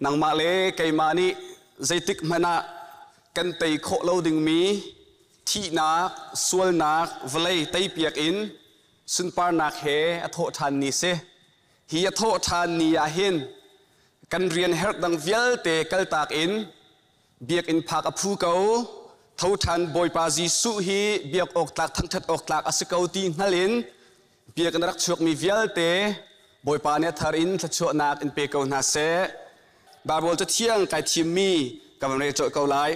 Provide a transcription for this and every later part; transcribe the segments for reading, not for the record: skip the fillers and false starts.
Nangmah le keimah nih zeitik hmanh ah kan tei khawh lo dingmi thihnak, sualnak, vawlei teipiak in sunparnak he a thawh ṭhan ni si. Hi a thawh ṭhan ni ah hin kan rian herh dang vialte kaltak in biakinn phak a phu ko. Tho ṭhan Bawipa Jesuh hi biak awk tlak, thangṭhat awk tlak a si ko ti hngal in biakinn a rak chuakmi vialte Bawipa nih a thar in thluachuahnak in pe ko hna seh. Baibal Cathiang kai thimmi ka van rel colh ko lai.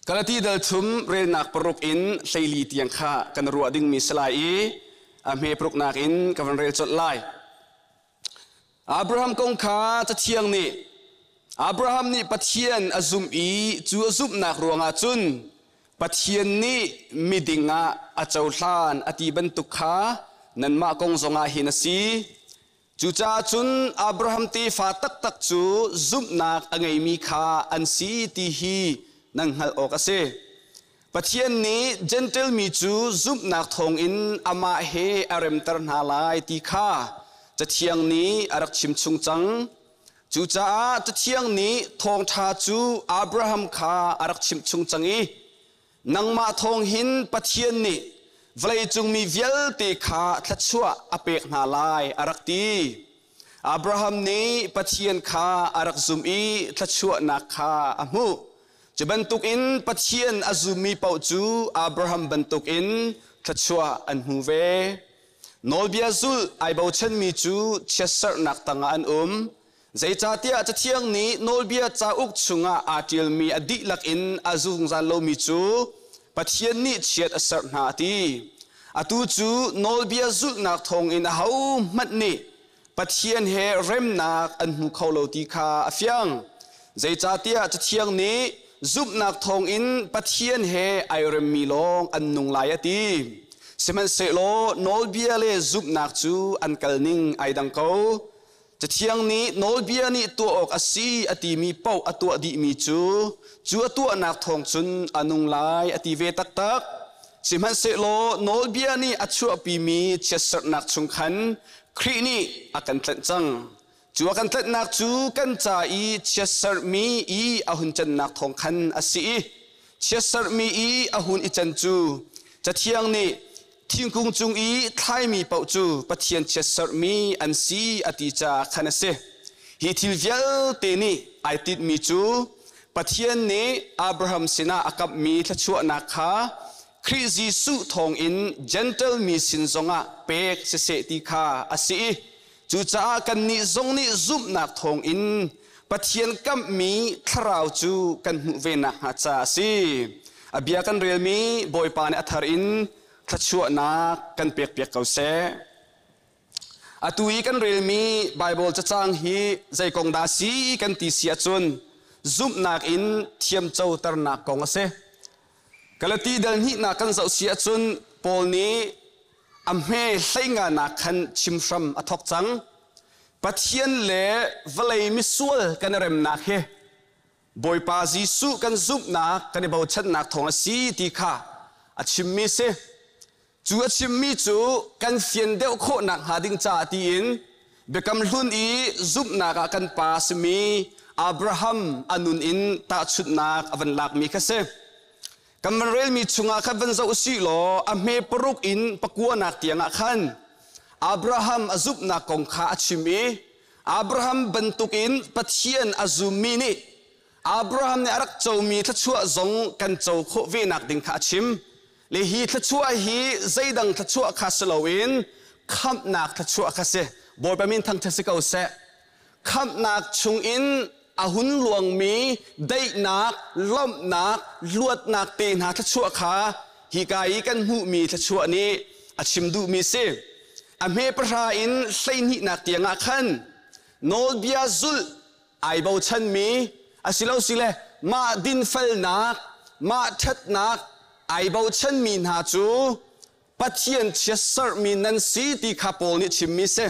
Galati dal thum relnak paruk in 14 tiang kha kan ruah dingmi si lai i a hme paruknak in ka van rel colh lai. Abraham kong kha Cathiang nih Abraham nih Pathian a zumh i cu a zumhnak ruangah cun Pathian nih miding ah a cohlan a ti bantuk kha nanmah kong zongah hin a si. Cucaah cun Abraham tefa taktak cu zumhnak a ngeimi kha an si ti hi nan hngalh awk a si. Pathian nih Jentail mi cu zumhnak thawngin amah he a remter hna lai ti kha Cathiang nih a rak chimchung cang. Cucaah Cathiang nih thawngṭha cu Abraham kha a rak chimhchung cang i nangmah thawng hin Pathian nih vawleicung mi vialte kha thluachuah a pek hna lai a rak ti. Abraham nih Pathian kha a rak zumh i thluachuahnak kha a hmuh. Cu bantukin Pathian a zummi paoh cu Abraham bantukin thluachuah an hmu ve. Nawlbia zulh ai bochanmi cu chiatserhnak tangah an um. Zeicahtiah Cathiang nih nawlbia cauk chungah aa ṭialmi a dihlak in a zungzal lomi cu Pathian nih chiat a serh hna a ti. Atu cu nawlbia zulhnak thawngin ahohmanh nih Pathian he remnak an hmu kho lo ti kha a fiang. Zeicahtiah Cathiang nih zumhnak thawngin Pathian he ai remmi lawng an nung lai a ti. Sihmanhsehlaw nawlbia le zumhnak cu an kalning ai dang ko. Cathiang nih nawlbia nih tuah awk a si a timi paoh a tuah dihmi cu cu a tuahnak thawng cun a nung lai a ti ve taktak. Sihmanhsehlaw nawlbia nih a chuahpimi chiatserhnak chung khan Khrih nih a kan tlanh cang. Cu a kan tlanhnak cu kan ca i chiatserhmi i a hun cannak thawng khan a si i chiatserhmi i a hun i can cu Cathiang nih thingkung cung i thlaimi paoh cu Pathian chiatserhmi an si a ti caah khan a si. Hi thil vialte nih ai tinhmi cu Pathian nih Abraham sinah a kamhmi thluachuahnak kha Khrih Jesuh thawngin Jentail mi sin zongah pek siseh ti kha a si i cucaah kannih zong nih zumhnak thawngin Pathian kamhmi thlarau cu kan hmuh ve nakhnga caah a si. A bia kan relmi Bawipa nih a thar in thluachuahnak kan pekpiak ko seh. Atu i kan relmi Baibal cacang hi zei kong dah a si kan ti si ahcun zumhnak in thiamcoternak kong a si. Galati dal hnihnak kan zoh si ahcun Paul nih a hme hleinganak khan chim hram a thawk cang. Pathian le vawlei misual kan i remnak hi Bawipa Jesuh kan zumhnak kan i bochannak thawng a si ti kha a chimmi si. Cu a chimmi cu kan fian deuh khawh nakhnga ding caah tiin Biakam Hlun i zumhnak ah kan pa simi Abraham a nun in tahchunhnak a van lakmi kha si. Kan van relmi chungah khan van zoh usih law a hme paruk in pakuanak tiangah khan Abraham a zumhnak kong kha a chim i Abraham bantukin Pathian a zummi nih Abraham nih a rak comi thluachuah zong kan co khawh ve nak ding kha a chim. Le hi thluachuah hi zeidang thluachuah kha si loin khamhnak thluachuah kha si. Bawipa min thangṭhat si ko seh. Khamhnak chungin a hun luangmi daihnak, lawmhnak, luatnak te hna thluachuah kha hika i kan hmuhmi thluachuah nih a chim duhmi si. A hme pahra in 12nak tiangah khan nawlbia zulh ai bochanmi asilo sile mah dinfelnak mah ṭhatnak ai bochanmi hna cu Pathian chiatserhmi nan si ti kha Paul nih chimmi si.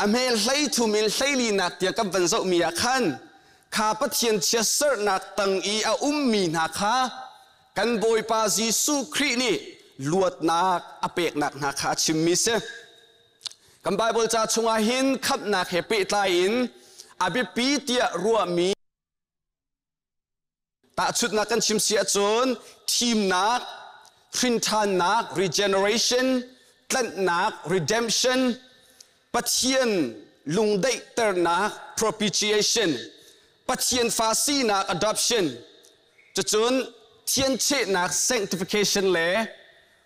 A hme 13 in 14nak tiang kan van zohmi ah khan kha Pathian chiatserhnak tang i a ummi hna kha kan Bawipa Jesuh Khrih nih luatnak a peknak hna kha a chimmi si. Kan Baibal ca chungah hin khamhnak he pehtlai in A biapi tiah ruahmi Tahchunhnak kan chim si ahcun thimnak, hrinṭhannak, regeneration, tlanhnak, redemption, Pathian lungdaihternak, propitiation, Pathian fa sinak, adoption, cucun thianchehnak, sanctification le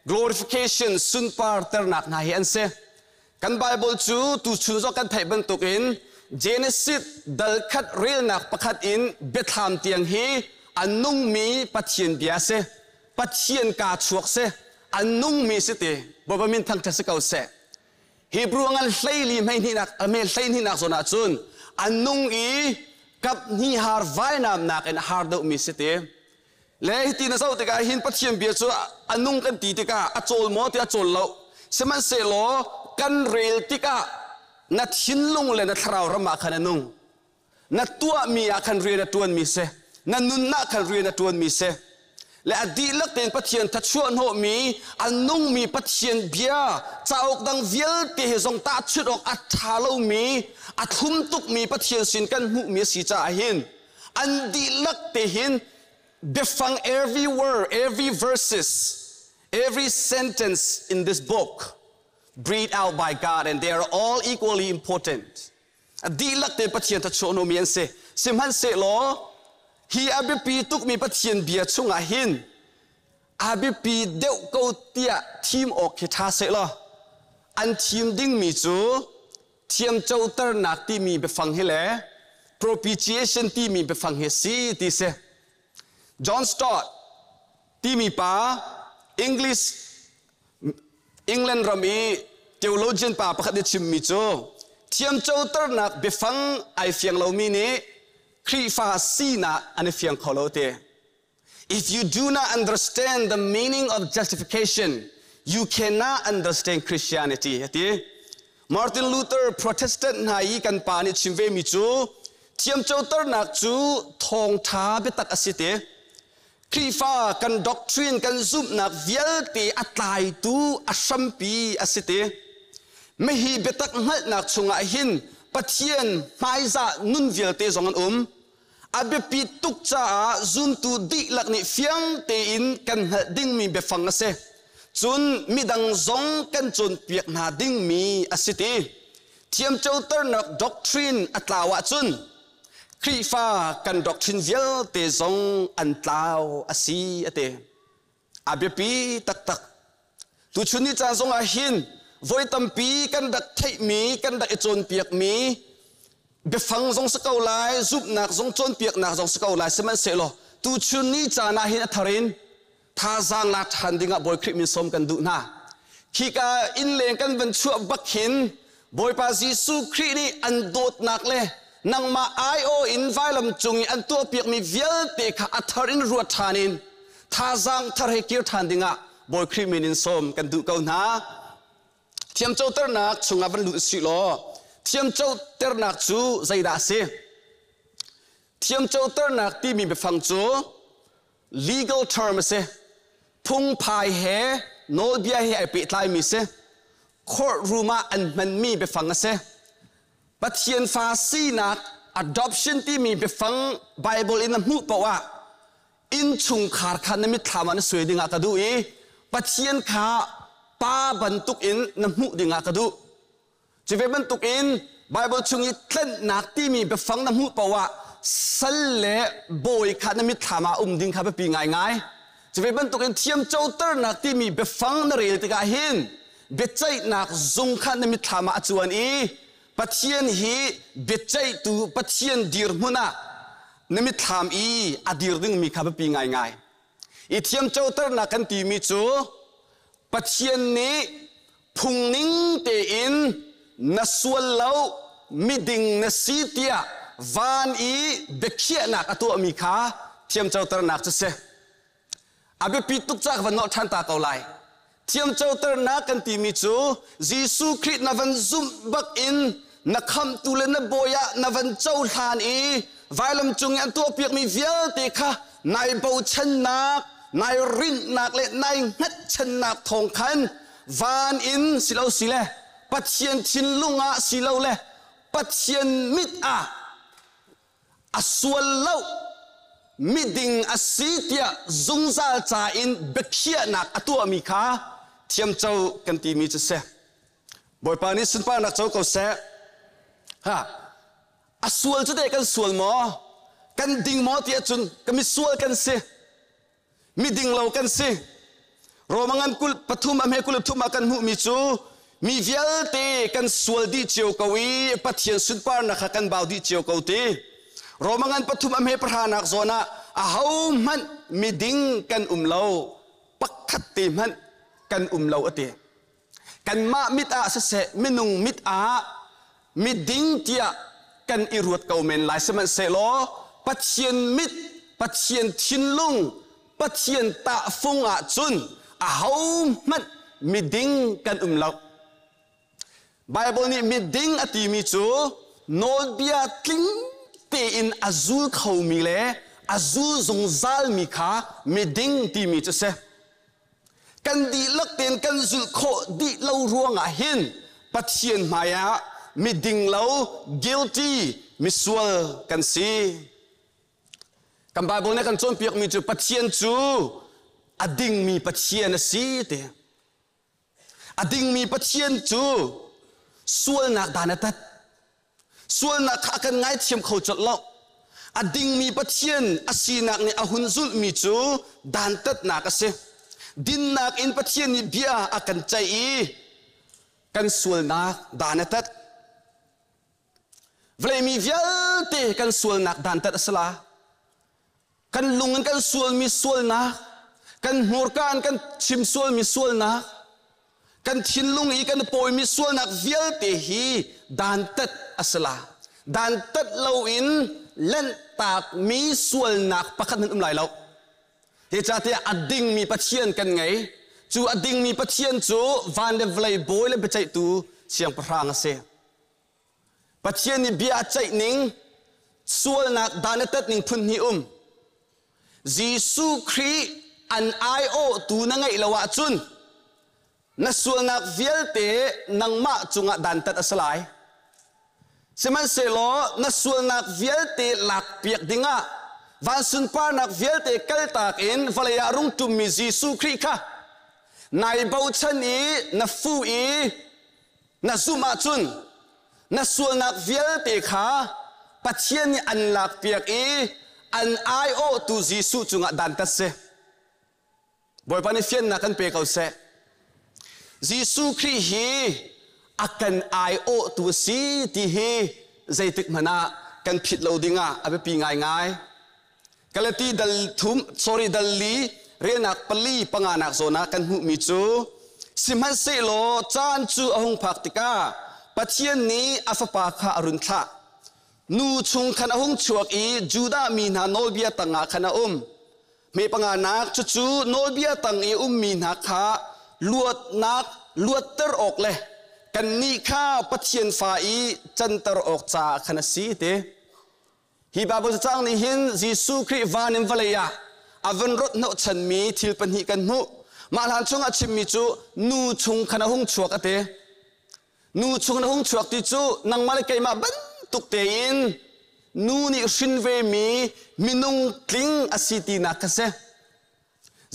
glorification, sunparternak hna hi an si. Kan Bible cu tuchun zong kan theih bantukin Genesis dal khat relnak pakhat in biathlam tiang hi a nungmi Pathian bia si. Pathian kaa chuak si. A nungmi si ti. Bawipa min thangṭhat si ko seh. Hebrew ngan hleili hmeihnihnak ame hleihnihnak zawn ah cun a nung i kap hnih har vainamnak in a har deuhmi si ti. Le hiti na zoh tikah hin Pathian bia cu a nung kan ti tikah a cawl maw ti a cawl lo. Sihmanhsehlaw kan rel tikah na thinlung le na thlarau ram ah khan a nung. Na tuahmi ah khan rian a ṭuanmi si. Na nunnak khan rian a ṭuanmi si. Le a dihlak tein Pathian thachuah hnawhmi a nungmi Pathian bia cauk dang vialte he zong tahchunh awk a ṭha lomi a thlum tukmi Pathian sin kan hmuhmi a si caah hin an dihlak te hin biafang every word, every verses, every sentence in this book breathed out by God and they are all equally important. A dihlak te Pathian thachuah mi an si. Sihmanhsehlaw hi a biapi tukmi Pathian bia chungah hin a biapi deuh ko tiah thim awk hi ṭha sehlaw an thim dingmi cu thiamcoternak timi biafang hi le propitiation timi biafang hi si ti si. John Stott timi pa English England ram i theologian pa pakhat nih chimmi cu thiamcoternak biafang ai fiang lomi nih Khrihfa sinak an i fiang kho lo ti. If you do not understand the meaning of justification, you cannot understand Christianity. Ati. Martin Luther Protestant hna i kan pa nih chim ve mi cu thiamcoternak cu thawngṭha biatak a si ti. Khrihfa kan doctrine kan zumhnak vialte a tlaitu a hrampi a si ti. Mihi biatak hngalhnak chungah hin Pathian hmaizah nun vialte zong an um. A biapit tuk caah zumtu dihlak nih fiang tein kan hngalh dingmi biafang a si. Cun midang zong kan cawnpiak hna dingmi a si ti. Thiamcoternak doctrine a tlau ahcun Khrihfa kan doctrine vialte zong an tlau a si a ti. A biapi taktak. Tuchun ni caan zong ah hin voi tampi kan rak theihmi, kan rak i cawnpiakmi biafang zong si ko lai, zumhnak zong cawnpiaknak zong si ko lai, sihmanhsehlaw tuchun ni caan ah hin a thar in thazaang lak ṭhan dingah Bawi Khrih min sawm kan duh hna. Khika innleng kan van chuah bak hin Bawipa Jesuh Khrih nih an dawtnak le nangmah aiawh in vailam cung i an tuahpiakmi vialte kha a thar in ruat ṭhan in thazaang thar he kir ṭhan dingah Bawi Khrih min in sawm kan duh ko hna. Thiamcoternak chungah van lut sih law thiamcoternak cu zeidah a si? Thiamcoternak timi biafang cu legal term a si. Phungphai he nawlbia he ai pehtlaimi si. Courtroom ah an hmanmi biafang a si. Pathian fa sinak adoption timi biafang Bible in a hmuh paoh ah innchungkhar kha na mitthlam ah na suai dingah ka duh i Pathian kha pa bantuk in na hmuh dingah ka duh. Cu ve bantuk in Bible chung i tlenhnak timi biafang na hmuh paoh ah sal le bawi kha na mitthlam ah um ding kha biapi ngaingai. Cu ve bantuk in thiamcoternak timi biafang na rel tikah hin biaceihnak zung kha na mitthlam ah a cuan i Pathian hi biaceihtu Pathian dirhmun ah na mitthlam i a dir dingmi kha biapi ngaingai. I thiamcoternak kan timi cu Pathian nih phungning tein na sual lo miding na si tiah van i biakhiahnak a tuahmi kha thiamcoternak cu si. A biapi tuk caah ka van nolh ṭhan ta ko lai. Thiamcoternak kan timi cu Jesuh Khrih na van zumh bak in na khamhtu le na bawi ah na van cohlan i vailam cung i an tuahpiakmi vialte kha nai bochannak, nai rinhnak le nai hngatchannak thawng khan van in silo sile Pathian thinlung ah silo le Pathian mit ah. A sual lo, miding a si tiah zungzal ca in biakhiahnak a tuahmi kha thiamco kan timi cu si. Bawipa nih sunparnak co ko seh. Ha, a sual cu teh kan sual maw? Kan ding maw ti ahcun ka misual kan si. Miding lo kan si. Roma ngan kul pathum a hme kul thum ah kan hmuhmi cu mi vialte kan sual dih cio ko i Pathian sunparnak kha kan bau dih cio ko ti. Roma ngan pathum a hme pahranak zawn ah ahohmanh miding kan um lo, pakhat te hmanh kan um lo a ti. Kanmah mit ah siseh minung mit ah miding tiah kan i ruat ko men lai, sihmanhsehlaw Pathian mit, Pathian thinlung, Pathian tahfung ah cun ahohmanh miding kan um lo. Bible nih miding a timi cu nawlbia tling tein a zul khomi le a zul zungzalmi kha miding timi cu si. Kan dihlak tein kan zulh khawh dih lo ruangah hin Pathian hmaiah miding lo, guilty, misual kan si. Kan Bible nih kan cawnpiakmi cu Pathian cu a dingmi Pathian a si ti. A dingmi Pathian cu sualnak dan a tat. Sualnak kha a kan ngaithiam kho colh lo. A dingmi Pathian a sinak nih a hun zulhmi cu dantatnak a si. Dinnak in Pathian nih bia a kan ceih i kan sualnak dan a tat. Vawlei mi vialte kan sualnak dantat a si la. Kan lung in kan sualmi sualnak, kan hmurka in kan chim sualmi sualnak, kan thinlung i kan pawimi sualnak vialte hi dantat a si la. Dantat loin lanhtakmi sualnak pakhat hmanh um lai lo. Zeicahtiah a dingmi Pathian kan ngei. Cu a dingmi Pathian cu van le vawlei bawi le biaceihtu siangpahrang a si. Pathian nih bia a ceih ning, sualnak dan a tat ning phun hnih um. Jesuh Khrih an aiawhtu na ngeih lo ahcun na sualnak vialte nangmah cungah dantat a si lai. Sihmanhsehlaw na sualnak vialte lakpiak dingah van sunparnak vialte kaltak in vawlei ah rung ṭummi Jesuh Khrih kha nai bochan i na fuh i na zumh ahcun na sualnak vialte kha Pathian nih an lakpiak i an aiawhtu Jesuh cungah dantat si. Bawipa nih fiannak kan pe ko seh. Jesuh Khrih hi a kan aiawhtu a si ti hi zeitik hmanh ah kan phit lo dingah a biapi ngaingai. Galati dal thum, sorry, dal li relnak pali panganak zawn ah kan hmuhmi cu sihmanhsehlaw caan cu a hung phak tikah Pathian nih a fapa kha a run thlah. Nu chung khan a hung chuak i Judah mi hna nawlbia tangah khan a um. Me panganak cucu nawlbia tang i ummi hna kha luatnak luatter awk le kannih kha Pathian fa i canter awk caah khan a si ti. Hi Baibal cacang nih hin Jesuh Khrih van in vawlei ah a vun rawt hnawhchanmi thil pahnih kan hmuh. Mah hlan chung ah chimmi cu nu chung khan a hung chuak a ti. Nu chung na hung chuak ti cu nangmah le keimah bantuk tein nu nih hrin vemi minung tling a si tinak kha si.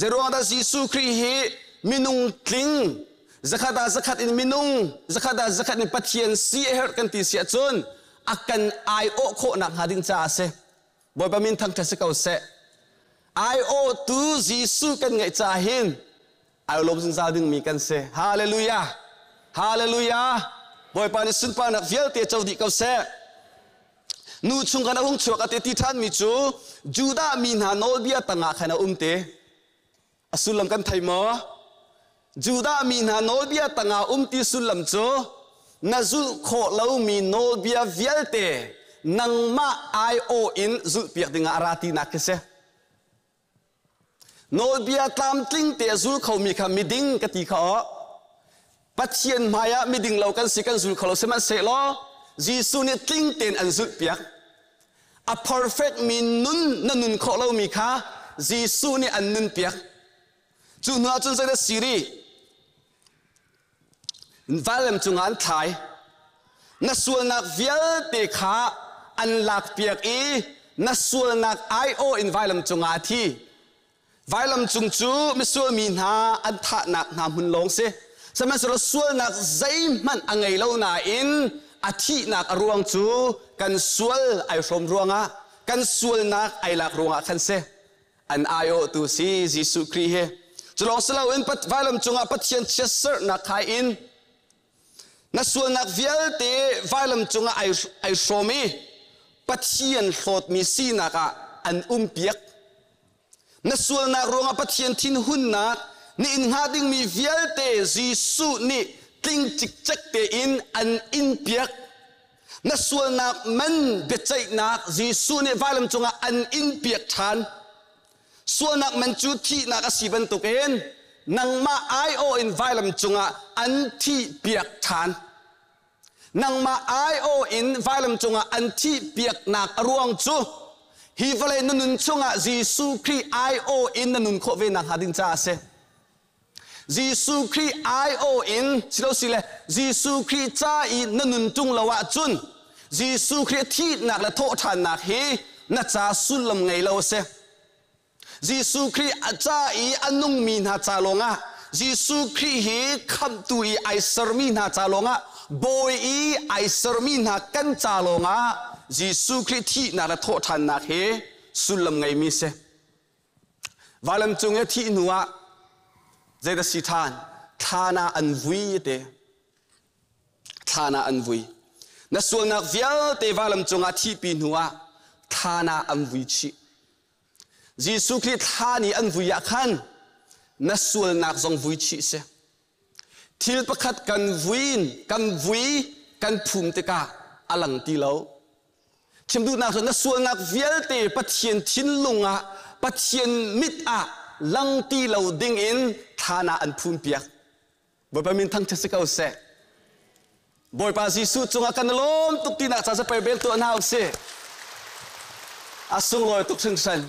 Zeiruang dah Jesuh Khrih hi minung tling, zakhat ah zakhat in minung, zakhat ah zakhat in Pathian si a herh kan ti si ahcun a kan aiawh khawhnak hnga ding caah a si. Bawipa min thangṭhat si ko seh. Aiawhtu Jesuh kan ngeih caah hin ai lawm zungzal dingmi kan si. Hallelujah! Hallelujah! Bawipa nih sunparnak vialte co dih ko seh. Nu chung khan a hung chuak a ti ti ṭhanmi cu Judah mi hna nawlbia tangah khan a um te. A sullam kan thei maw? Judah mi hna nawlbia tangah um ti sullam cu na zulh khawh lomi nawlbia vialte nangmah aiawh in zulhpiak dingah a ra tinak khi si. Nawlbia tlamtling te a zul khomi kha miding ka ti kha aw. Pathian hmaiah miding lo kan si, kan zul kho lo, sihmanhsehlaw Jesuh nih tling tein an zulhpiak. A perfect mi nun na nun khawh lomi kha Jesuh nih an nunpiak. Cu hnu ah cun zeidah si rih? Vailam cungah an thlai. Na sualnak vialte kha an lakpiak i na sualnak aiawh in vailam cungah a thi. Vailam cung cu misual mi hna an thahnak hna hmun lawng si. Sihmanhsehlaw sualnak zeihmanh a ngei lo nain a thihnak a ruang cu kan sual ai hrawm ruangah, kan sualnak ai lak ruangah khan si. An aiawhtu si Jesuh Khrih hi. Cu lawng si loin vailam cungah Pathian chiatserhnak khai in na sualnak vialte vailam cungah ai hrawm i Pathian hlawtmi sinak ah an umpiak. Na sualnak ruangah Pathian thinhunnak na in hnga dingmi vialte Jesuh nih tling cikcek tein an inpiak. Na sualnak man biaceihnak Jesuh nih vailam cungah an inpiak ṭhan. Sualnak man cu thihnak a si bantukin nangmah aiawh in vailam cungah an thihpiak ṭhan. Nangmah aiawh in vailam cungah an thihpiaknak a ruang cu hi vawlei na nun chungah Jesuh Khrih aiawh in na nun khawh ve nakhnga ding caah a si. Jesuh Khrih aiawh in silosile Jesuh Khrih ca i na nun ṭung lo ahcun Jesuh Khrih thihnak le thawhṭhannak hi na ca sullam ngei lo a si. Jesuh Khrih a ca i a nungmi hna ca lawngah Jesuh Khrih hi khamhtu i ai sermi hna ca lawngah bawi i ai sermi hna kan ca lawngah Jesuh Khrih thihnak le thawhṭhannak hi sullam ngeimi si. Vailam cung i a thih hnu ah zeidah si ṭhan? Thlan ah an vui te. Thlan ah an vui. Na sualnak vialte vailam cungah thihpi hnu ah thlan ah an vui chih. Jesuh Khrih thlan i an vui ah khan na sualnak zong vui chih si. Thil pakhat kan vuin, kan vui, kan phum tikah a lang ti lo. Chim duhnak cu na sualnak vialte Pathian thinlung ah, Pathian mit ah lang ti lo ding in thlan ah an phumpiak. Bawipa min thangṭhat si ko seh. Bawipa Jesuh cungah kan lawm tuk tinak ca zapei bel tuah hna usih. A sunglawi tuk hringhran.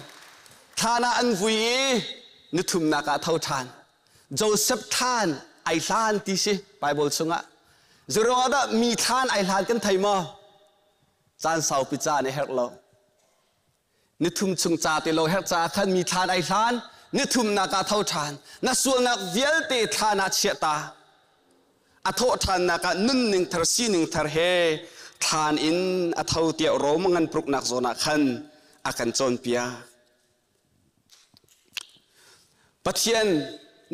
Thlan ah an vui i nithumnak ah tho ṭhan. Joseph thlan ai hlan ti si Bible chungah. Zeruangah dah mi thlan ai hlan kan thei maw? Caan saupi caan a herh lo. Nithum chung ca te lo herh caah khan mi thlan ai hlan, nithumnak ah tho ṭhan. Na sualnak vialte thlan ah chiah ta. A thawh ṭhannak ah nunning thar sining thar he thlan in a tho tiah Rom ngan pruknak zawn ah khan a kan cawnpiak. Pathian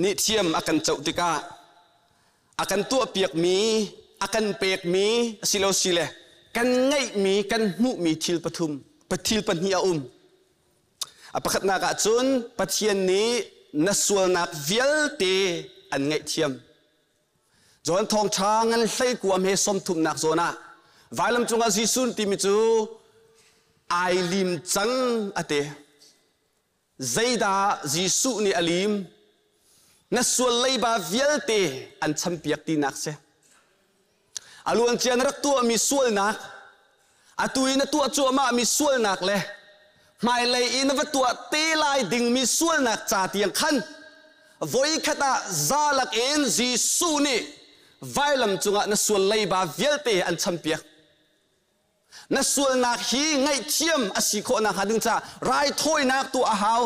nih thiam a kan coh tikah a kan tuahpiakmi, a kan pekmi asilosile kan ngeihmi, kan hmuhmi thil pathum, thil pahnih a um. A pakhatnak ah cun Pathian nih na sualnak vialte an ngaihthiam. John thawngṭha ngan hlei kuam he sawmthumnak zawn ah vailam cungah Jesuh timi cu ai lim cang a ti. Zeidah Jesuh nih a lim? Na sual leiba vialte an champiak tinak si. A luancia na rak tuahmi sualnak, atu i na tuah cuahmahmi sualnak le hmailei i na va tuah te lai dingmi sualnak ca tiang khan voikhat ah zalak in Jesuh nih vailam cungah na sual leiba vialte an champiak. Na sualnak hi ngaihthiam a si khawh nakhnga ding caah raithawinak tuah a hau.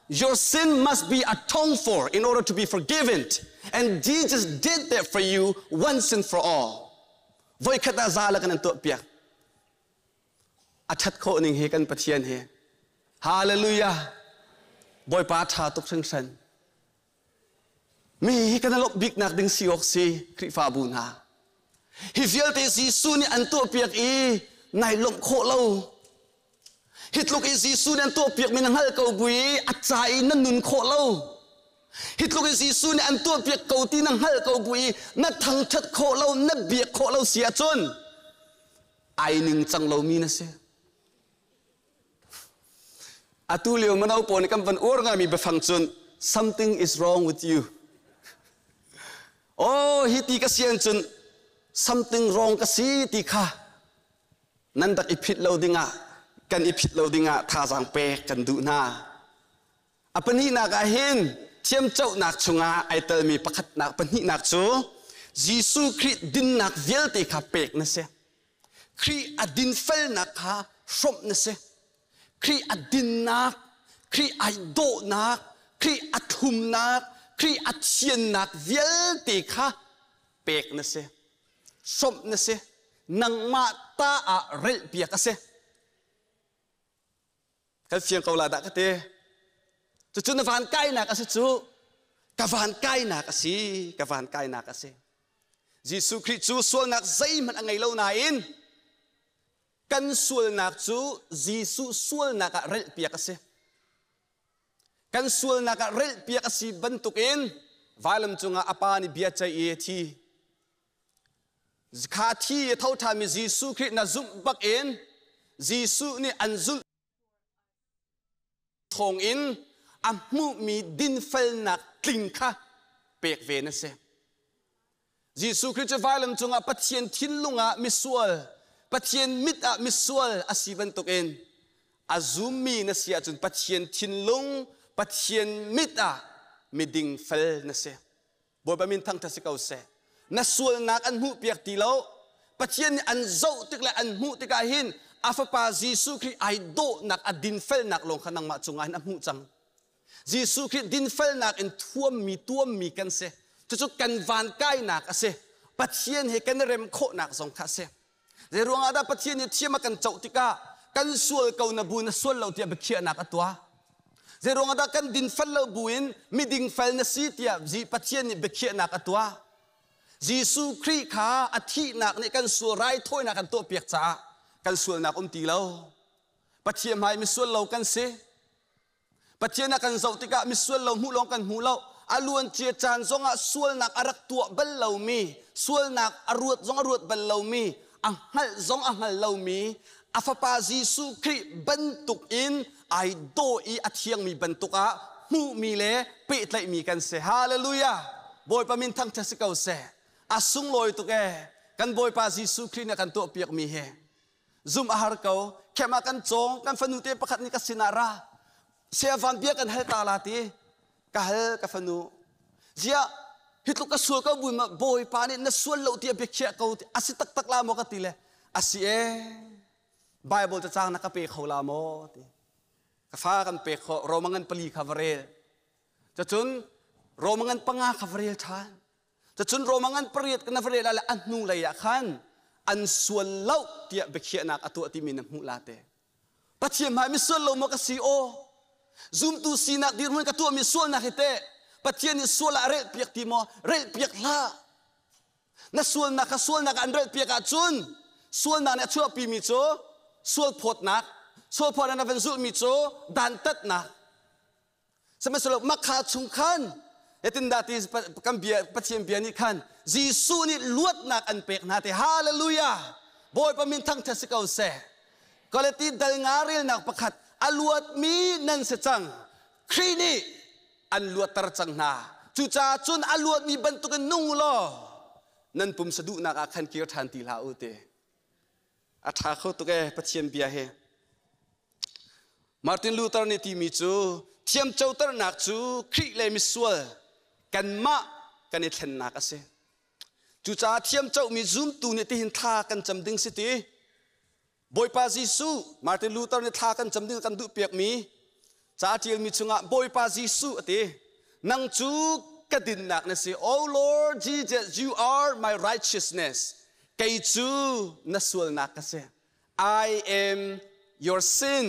Your sin must be atoned for in order to be forgiven. And Jesus did that for you once and for all. Voikhat ah za lakin an tuahpiak. A ṭhat khawh ning hi kan Pathian hi. Hallelujah. Bawipa ṭha tuk hringhran. Mi hi kan lawmh biknak ding si awk si Khrihfabu hna. Hi vialte Jesuh nih an tuahpiak i nai lawmh khawh lo. Hi tluk i Jesuh nih an tuahpiakmi na hngalh ko bu i a ca i na nun khawh lo. Hi tluk i Jesuh nih an tuahpiak ko ti na hngalh ko bu i na thangṭhat khawh lo, na biak khawh lo si ahcun ai ningcang lomi na si. Atu lio mano pawl nih kan van uar ngaimi biafang cun something is wrong with you. Oh, hi ti ka sian cun something wrong ka si ti kha nan rak i phit lo dingah kan i phit lo dingah thazaang pek kan duh hna. A pahnihnak ah hin thiamcohnak chungah ai telmi pakhatnak pahnihnak cu Jesuh Khrih dinnak vialte kha pek na si. Khrih a dinfelnak kha hrawmh na si. Khrih a dinnak, Khrih ai dawhnak, Khrih a thlumnak, Khrih a thiannak vialte kha pek na si, hrawmh na si, nangmah ta ah relhpiak a si. Kan fiang ko la dah ka ti. Cucu na van kainak a si cu. Ka van kainak a si, ka van kainak a si. Jesuh Khrih cu sualnak zeihmanh a ngei lo nain kan sualnak cu Jesuh sualnak ah relhpiak a si. Kan sualnak ah relhpiak a si bantukin vailam cungah a pa nih bia ceih i a thi. Kha thi a tho ṭhanmi Jesuh Khrih na zumh bakin Jesuh nih an zulh thawngin a hmuhmi dinfelnak tling kha pek ve na si. Jesuh Khrih cu vailam cungah Pathian thinlung ah misual, Pathian mit ah misual a si bantukin a zummi na si ahcun Pathian thinlung, Pathian mit ah miding fel na si. Bawipa min thangṭhat si ko seh. Na sualnak an hmuhpiak ti lo. Pathian nih an zoh tik le an hmuh tikah hin a fapa Jesuh Khrih ai dawhnak, a dinfelnak lawng kha nangmah cungah hin a hmuh cang. Jesuh Khrih dinfelnak in thuammi, tuammi kan si. Cucu kan van kainak a si. Pathian he kan i rem khawhnak zong kha a si. Zei ruangah dah Pathian nih thiam a kan coh tikah kan sual ko na bu na sual lo tiah biakhiahnak a tuah? Zei ruangah dah kan dinfel lo buin miding fel na si tiah Pathian nih biakhiahnak a tuah? Jesuh Khrih kha a thihnak nih kan sual raithawinak kan tuahpiak caah kan sualnak um ti lo. Pathian hmai misual lo kan si. Pathian a kan zoh tikah misual lo hmuh lawng kan hmu lo. A luancia caan zongah sualnak a rak tuah bal lomi, sualnak a ruat zong a ruat bal lomi, a hngalh zong a hngal lomi, a fapa Jesuh Khrih bantuk in ai daw i a thiangmi bantuk ah hmuhmi le pehtlaihmi kan si. Hallelujah! Bawipa min thangṭhat si ko seh. A sunglawi tuk ee. Kan Bawipa Jesuh Khrih nih a kan tuahpiakmi hi. Zum a har ko. Khem ah kan cawng, kan fanu te pakhat nih ka sinah ra. Saya van bia kan hal ta la ti. Ka hal ka fanu. Ziah hi tluk ka sual ko buin ma Bawipa nih na sual lo tiah biakhiah ko ti asi taktak la maw ka ti le asi ee. Bible cacang na ka pe kho la maw ti. Ka fa kan pek kho Roma ngan pali kha va rel. Cacun Roma ngan panga kha va rel ṭhan. Cacun Roma ngan pariat na va rel ah le a hnu lei ah khan an sual lo tiah biakhiahnak a tuah timi na hmuh la te. Pathian hmai misual lo maw ka si aw? Zumtu sinak dirhmun ka tuahmi sualnak hi teh Pathian nih sual ah a relhpiak ti maw? Relhpiak hlah. Na sualnak kha sualnak an relhpiak ahcun sualnak nih a chuahpimi cu sualphawtnak, sualphawtnak na van zulhmi cu dantatnak. Sihmanhsehlaw makha chung khan zeitindah ti kan bia Pathian bia nih khan Jesuh nih luatnak an pek hna ti hallelujah Bawipa min thangṭhat si ko seh. Galati dal nga relnak pakhat a luatmi nan si cang Khrih nih an luatter cang hna. Cucaah cun a luatmi bantukin nung u law nan pumsa duhnak ah khan kir ṭhan ti hlah u ti. A ṭha kho tuk ee Pathian bia hi. Martin Luther nih timi cu thiamcoternak cu Khrih le misual kanmah kan i thlennak a si. Cucaah thiamcohmi zumtu nih tihin thla kan cam ding si ti. Bawipa Jesuh Martin Luther nih thla kan cam ding kan duhpiakmi ca a ṭialmi chungah Bawipa Jesuh a ti. Nang cu ka dinnak na si. Oh Lord Jesus, you are my righteousness. Kei cu na sualnak ka si. I am your sin.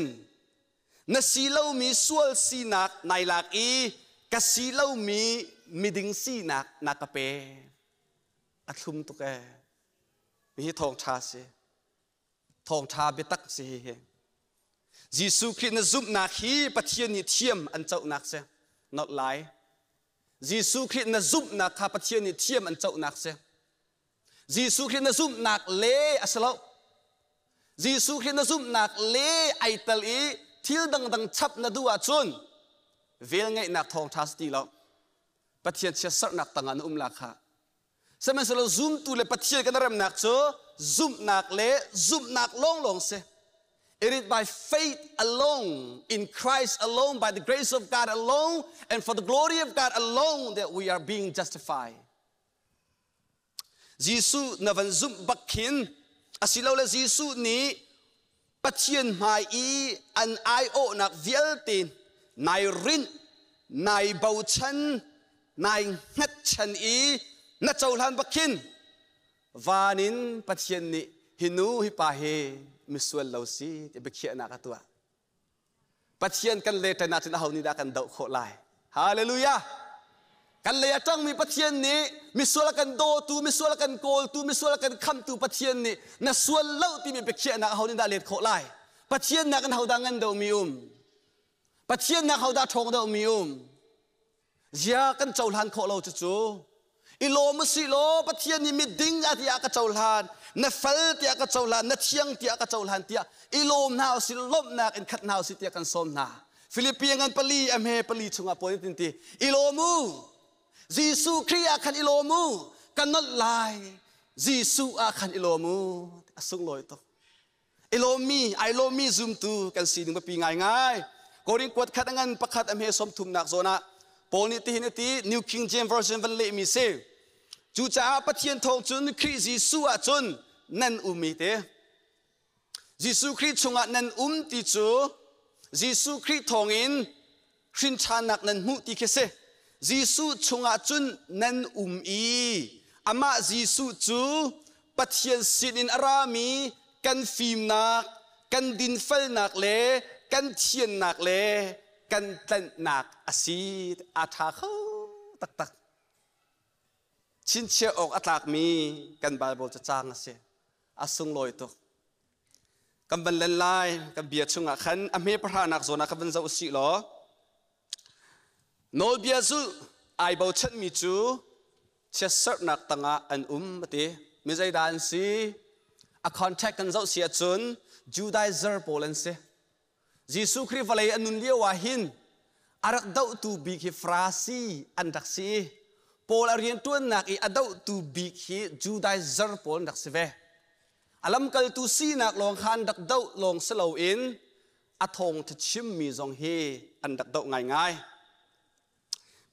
Na si lomi sual sinak nai lak i ka si lomi miding sinak na ka pe. A thlum tuk ee. Hihi thawngṭha si. Thawngṭha biatak si hihi. Jesuh Khrih na zumhnak hi Pathian nih thiam an cohnak si. Not lai. Jesuh Khrih na zumhnak kha Pathian nih thiam an cohnak si. Jesuh Khrih na zumhnak le a si lo. Jesuh Khrih na zumhnak le ai tel i thil dangdang chap na duh ahcun velngeihnak thawngṭha si ti lo. Pathian chiatserhnak tangah na um la kha. Sihmanhsehlaw zumtu le Pathian kan remnak cu zumhnak le zumhnak lawnglawng si. It is by faith alone, in Christ alone, by the grace of God alone, and for the glory of God alone that we are being justified. Jesuh na van zumh bak khin asilole Jesuh nih Pathian hmai i an aiawhnak vialte nai rinh, nai bochan, nai hngatchan i na cohlan bak khin van in Pathian nih hi nu hi pa hi misual lo si ti biakhiahnak a tuah. Pathian kan le ṭan ahcun aho nih dah kan doh khawh lai? Hallelujah! Kan lei a ṭangmi Pathian nih misual a kan dawtu, misual a kan kawltu, misual a kan khamtu Pathian nih na sual lo timi biakhiahnak aho nih dah let khawh lai? Pathian nak in hodah ngan deuhmi um? Pathian nak hodah ṭhawng deuhmi um? Zia kan cohlan khawh lo cucu. I lawm usih law Pathian nih miding a tiah ka cohlan, na fel tiah ka cohlan, na thiang tiah ka cohlan tiah i lawm hna usih lawmhnak in khat hna usih tiah kan sawm hna. Philippi ngan pali a hme pali chungah pawl tin ti i lawm u. Jesuh Khrih ah khan i lawm u. Ka nolh lai. Jesuh ah khan i lawm u. A sunglawi tuk. I lawmmi ai lawmmi zumtu kan sining biapi ngaingai. Korin kuat khat a ngan pakhat a hme sawmthumnak zawn ah Paul nih tihin a ti New King James Version van lehmi si. Cucaah Pathian thawng cun Khrih Jesuh ah cun nan um i te. Jesuh Khrih chungah nan um ti cu Jesuh Khrih thawngin hrinṭhannak nan hmuh ti khi si. Jesuh chungah cun nan um i amah Jesuh cu Pathian sinin a rami kan fimnak, kan dinfelnak le kan thiannak le kan tlanhnak a si. A ṭha kho taktak. Chinchiah awk a tlakmi kan Baibal cacang a si. A sunglawi tuk. Kan van len lai kan bia chungah khan a hme pahranak zawn ah khan van zoh usih law nawlbia zulh ai bochanmi cu chiatserhnak tangah an um a ti. Mi zeidah an si? A contact kan zoh si ahcun Judaizer pawl an si. Jesuh Khrih vawlei a nun lio ah hin a rak dohtu bik hi Farasi an rak si i Paul a rianṭuannak i a dohtu bik hi Judaizer pawl an rak si ve. A lamkaltu sinak lawng kha an rak doh lawng si loin a thawngṭha chimmi zong hi an rak doh ngaingai.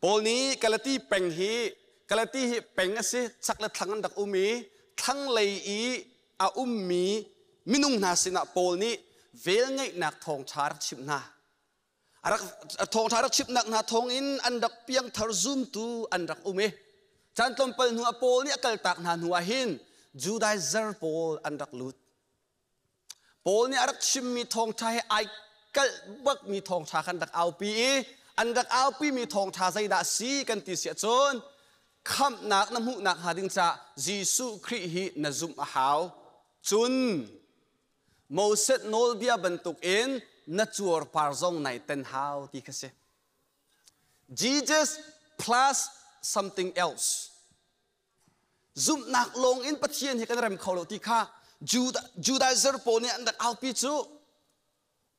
Paul nih Galati peng hi Galati hi peng a si chak le thlang an rak um i thlanglei i a ummi minung hna sinah Paul nih velngeihnak thawngṭha rak chimh hna. A rak thawngṭha rak chimhnak hna thawngin an rak piangthar zumtu an rak um i caan tlawmpal hnu ah Paul nih a kaltak hna hnu ah hin Judaizer pawl an rak lut. Paul nih a rak chimmi thawngṭha he ai kalh bakmi thawngṭha khan rak aupi i an rak aupimi thawngṭha zeidah a si kan ti si ahcun khamhnak na hmuhnak hnga ding caah Jesuh Khrih hi na zumh a hau. Cun Moses nawlbia bantukin na cuarpar zong nai ten hau ti kha si. Jesus plus something else. Zumhnak lawng in Pathian hi kan rem kho lo ti kha Judaizer pawl nih an rak aupi cu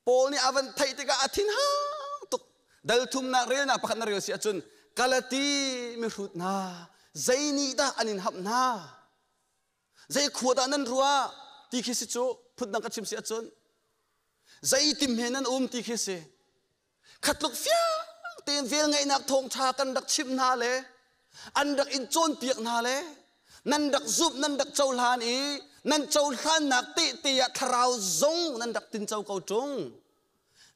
Paul nih a van theih tikah a thin hang tuk. Dal thumnak relnak pakhat na rel si ahcun Galati mihrut hna zei nih dah an in hamh hna? Zei khua dah nan ruah ti khi si cu phundang ka chim si ahcun zeitim he nan um ti khi si. Khatluk fiang tein velngeihnak thawngṭha kan rak chimh hna le an rak in cawnpiak hna le nan rak zumh nan rak cohlan i nan cohlannak tehte ah thlarau zong nan rak tinco ko ṭung.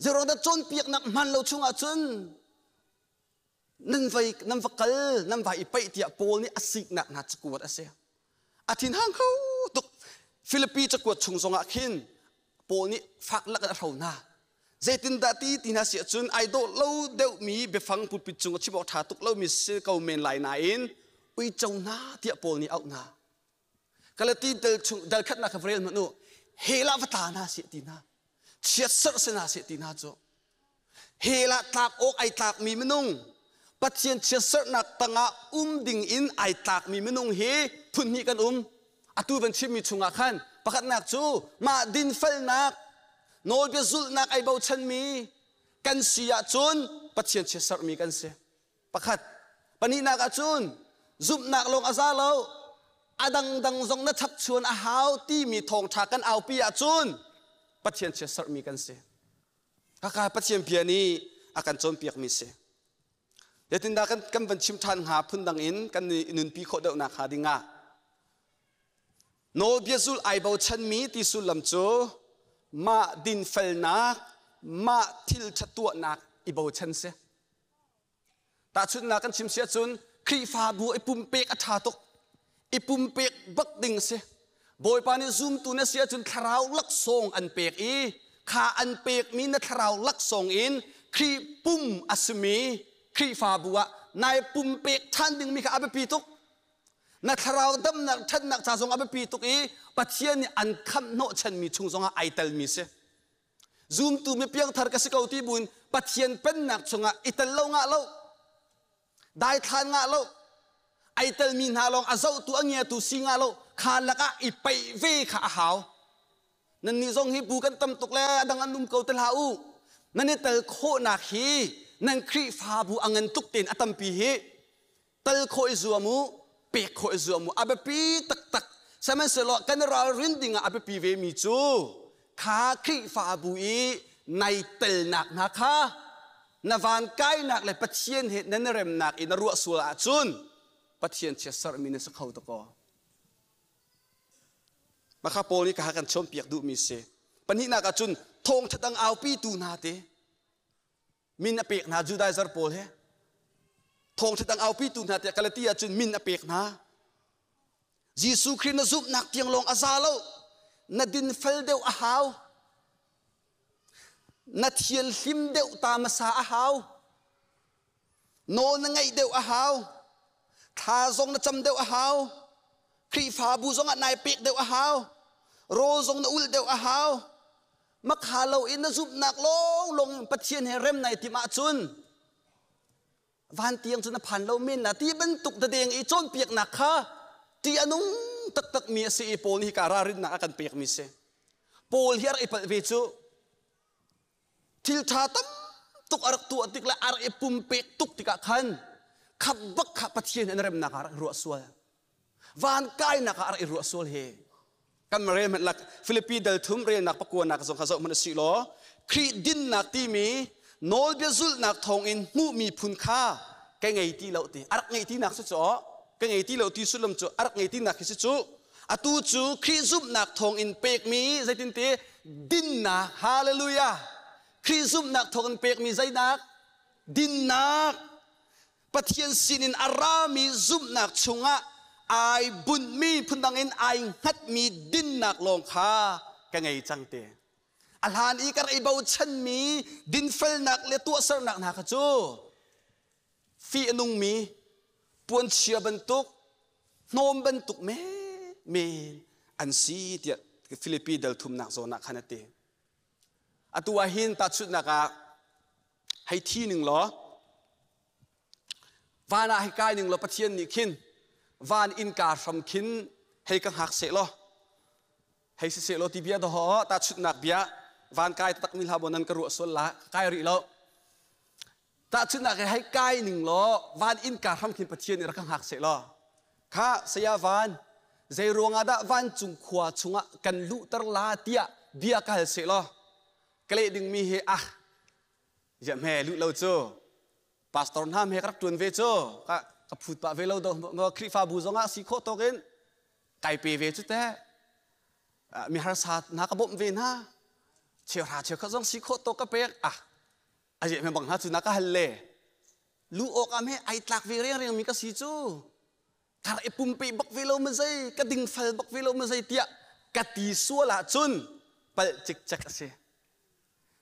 Zeiruangdah cawnpiaknak hman lo chungah cun nan vai nan va kal nan vai i paih tiah Paul nih a siknak hna cakuat a si. A thinhang kho tuk. Filipi cakuat chung zongah khin Paul nih fak lak in a hro hna. Zeitindah ti ti hna si ahcun ai dawh lo deuhmi biafang pulpit cung a chim awk ṭha tuk lomi si ko men lai nain uico hna tiah Paul nih a auh hna. Galati dal chung dal khatnak kha va rel hmanh u. Hell ah va tla hna seh ti hna. Chiatserh si hna seh ti hna cu. Hell ah tlak awk ai tlakmi minung Pathian chiatserhnak tangah um ding in ai tlakmi minung hi phun hnih kan um. Atu van chimmi chungah khan pakhatnak cu mah dinfelnak nawlbia zulhnak ai bochanmi kan si ahcun Pathian chiatserhmi kan si. Pakhat. Pahnihnak ahcun zumhnak lawng a za lo. A dangdang zong na chapchuan a hau timi thawngṭha kan aupi ahcun Pathian chiatserhmi kan si. Kaka Pathian bia nih a kan cawnpiakmi si. Zeitindah kan, kan van chim ṭhan hnga phundang in kan i nunpi khawh deuhnak hnga dingah nawlbia zulh ai bochanmi ti sullam cu Mah dinfelnak, mah thil ṭha tuahnak i bochan si. Tahchunhnak kan chim si ahcun Khrihfabu i pumpek a ṭha tuk. I pumpek bak ding a si. Bawipa nih zumtu na si ahcun thlarau laksawng an pek i kha an pekmi na thlarau laksawng in Khrih pum a simi Khrihfabu ah nai pumpek ṭhan dingmi kha a biapi tuk. Na thlarau damnak ṭhatnak ca zong a biapi tuk i Pathian nih an khamh hnawhchanmi chung zongah ai telmi si. Zumtu mi piangthar ka si ko ti buin Pathian pennak chungah i tel lo ngah lo, daithlan ngah lo, ai telmi hna lawng a zohtu a ngiatu si ngah lo, kha lakah i peih ve kha a hau. Nannih zong hi bu kan tam tuk le a dang an um ko te hlah u. Nan i tel khawhnak hi nan Khrihfabu a ngan tuk tein a tampi hi tal khawh i zuam u, pek khawh i zuam u. A biapi taktak. Sihmanhsehlaw kan i ralrin ding ah a biapi vemi cu kha Khrihfabu i nai telnak hna kha na van kainak le Pathian he nan i remnak i na ruah sual ahcun Pathian chiatserhmi na si kho tuk aw. Maka Paul nih ka kan cawnpiak duhmi si. Pahnihnak ahcun thawngṭha dang aupitu hna te min a pek hna Judaizer pawl he thawngṭha dang aupitu hna tiah Galatia cun min a pek hna. Jesuh Khrih na zumhnak tiang lawng a za lo, na dinfel deuh a hau, na thianhlim deuh ta hmasa a hau, nawl na ngaih deuh a hau, thla zong na cam deuh a hau, Khrihfabu zong ah nai pek deuh a hau, rawl zong na ulh deuh a hau. Makha lo in na zumhnak lawnglawng in Pathian he rem nai timh ahcun van tiang cu na phan lo men la ti bantuk dadeng i cawnpiaknak kha ti a nung taktak mi a si i Paul nih hika ralrinnak a kan pekmi si. Paul hi a rak i palh ve cu thil ṭha tam tuk a rak tuah tik le a rak i pumpek tuk tikah khan khap bak kha Pathian an remnak ah a rak ruah sual. Van kainak ah a rak i ruah sual hi. Kan rel hmanh lak Filipi dal thum relnak pakuanak zong kha zoh hmanh si law Khrih dinnak timi nawlbia zulhnak thawngin hmuhmi phun kha ka ngei ti lo ti a rak ngei tinak si cu ka ngei ti lo ti sullam cu a rak ngei tinak khi si cu atu cu Khrih zumhnak thawngin pekmi zeitinti dinnak hallelujah Khrih zumhnak thawngin pekmi zeinak dinnak Pathian sinin a rami zumhnak chungah ai bunhmi phundang in ai hngatmi dinnak lawng kha ka ngei cang te. A hlan i ka rak i bochanmi dinfelnak le tuahsernak hna kha cu fih a nungmi puanchia bantuk hnawm bantuk men an si tiah Filipi dal thumnak zawn ah khan a ti. Atu ah hin tahchunhnak ah hei thi ning law van ah hei kai ning law Pathian nih khin van innka hram khin hei ka hngak seh law hei si seh law ti bia dawh tahchunhnak bia van kai taktak mi hlah maw nan ka ruah sual la kai rih lo tahchunhnak he hei kai ning law van innka hram khin Pathian nih rak ka hngak seh law kha saya van zei ruangah dah vancung khua chungah kan luhter la tiah bia ka hal seh law ka leh dingmi hi ah ziah hme luh lo cu pastor hna he ka rak ṭuan ve cu ka ka phut pah ve lo do Khrihfabu zongah si khawh tawk in kai pe ve cu teh mi harsa hna ka bawmh ve hna cheuhra cheukhat zong si khawh tawk ka pek ah aziah hme bang hna cu na ka hal le lu awk ah me ai tlak ve reng mi ka si cu kar i pumpe bak ve lo ma zei ka dingfel bak ve lo ma zei tiah ka ti sual ahcun palh cikcek a si.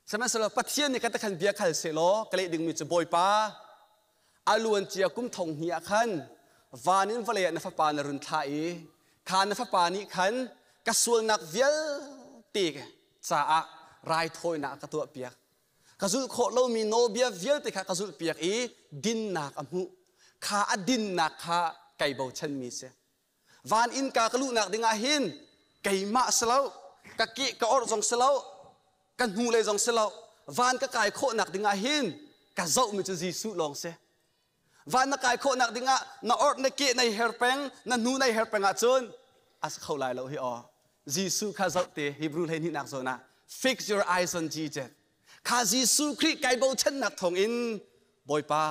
Sihmanhsehlaw Pathian nih ka takhan bia khal sehlaw ka leh dingmi cu Bawipa a luan cia kum thong hnih ah khan van in vawlei ah na fapa na run thlah i kha na fapa nih khan ka sualnak vialte caah raithawinak a ka tuahpiak. Ka zulh khawh lomi nawlbia vialte kha ka zulhpiak i dinnak a hmuh. Kha a dinnak kha kai bochanmi si. Van innka ka luhnak dingah hin keimah si lo, ka ke ka orh zong si lo, ka hnulei zong si lo, van ka kai khawhnak dingah hin ka zohmi cu Jesuh lawng si. Van na kai khawhnak dingah na orh na ke nai her peng, na hnu nai her peng ahcun a si kho lai lo hi aw. Jesuh kha zoh te Hebrew 12nak zawn ah fix your eyes on Jesus. Kha Jesuh Khrih kai bochannak thawngin Bawipa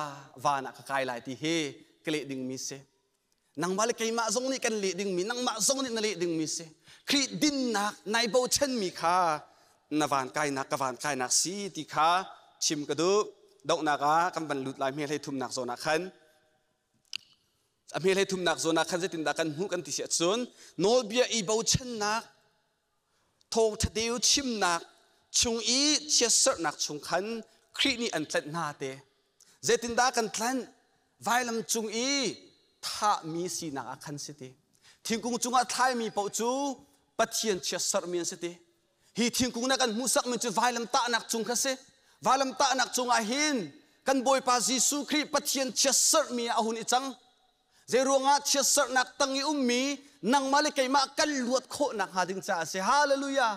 van ah ka kai lai ti hi ka leh dingmi si. Nangmah le keimah zong nih kan leh dingmi, nangmah zong nih na leh dingmi si. Khrih dinnak nai bochanmi kha Na van kainak ka van kainak si ti kha chim ka duh. Donghnak ah kan van lut lai hme hlei thumnak zawn ah khan. A hme hlei thumnak zawn ah khan zeitindah kan hmuh kan ti si ahcun nawlbia i bochannak, thawngṭha deu chimnak chung i chiatserhnak chung khan Khrih nih an tlanh hna te. Zeitindah kan tlanh? Vailam cung i thahmi sinak ah khan si ti. Thingkung cungah thlaimi paoh cu Pathian chiatserhmi an si ti. Hi thingkung na kan hmuhsakmi cu vailam tahnak cung kha si. Vailam tahnak cungah hin kan Bawipa Jesuh Khrih Pathian chiatserhmi ah a hun i cang. Zeiruangah chiatserhnak tang i ummi nangmah le keimah kan luat khawh nakhnga ding caah a si. Hallelujah!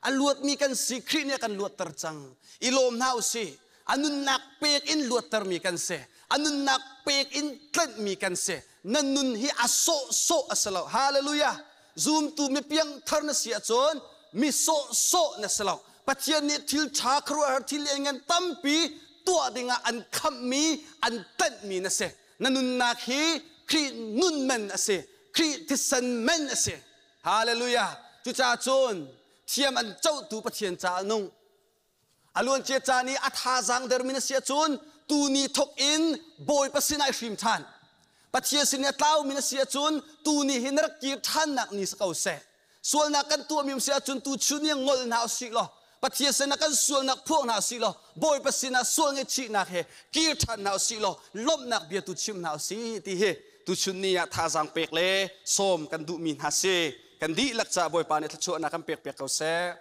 A luatmi kan si, Khrih nih a kan luatter cang. I lawm hna u sih. A nunnak pek in luattermi kan si. A nunnak pek in tlanhmi kan si. Na nun hi a sawhsawh a si lo. Hallelujah! Zumtu mi piangthar na si ahcun mi sawhsawh na si lo. Pathian nih thil ṭha khuaruahhar thil lianngan tampi tuah dingah an khamhmi, an tlanhmi na si. Na nunnak hi Khrih nun man a si. Khrih thisen man a si. Hallelujah. Cucaah cun thiam an cohtu Pathian caah nung. A luancia caan i a thazaang dermi na si ahcun tuni thawk in Bawipa sinah i hrim ṭhan. Pathian sin i a tlaumi na si ahcun tuni hi na rak kir ṭhannak ni si ko seh. Sualnak kan tuahmi um si ahcun tuchun ni ngol hna usih law Pathian sinah kan sualnak phuang hna usih law Bawipa sinah sual ngaihchihnak he kir ṭhan hna usih law lawmhnak bia tu chim hna usih ti hi tuchun ni ah thazaang pek le sawm kan duhmi hna si. Kan dihlak caah Bawipa nih thluachuahnak kan pek piak ko seh.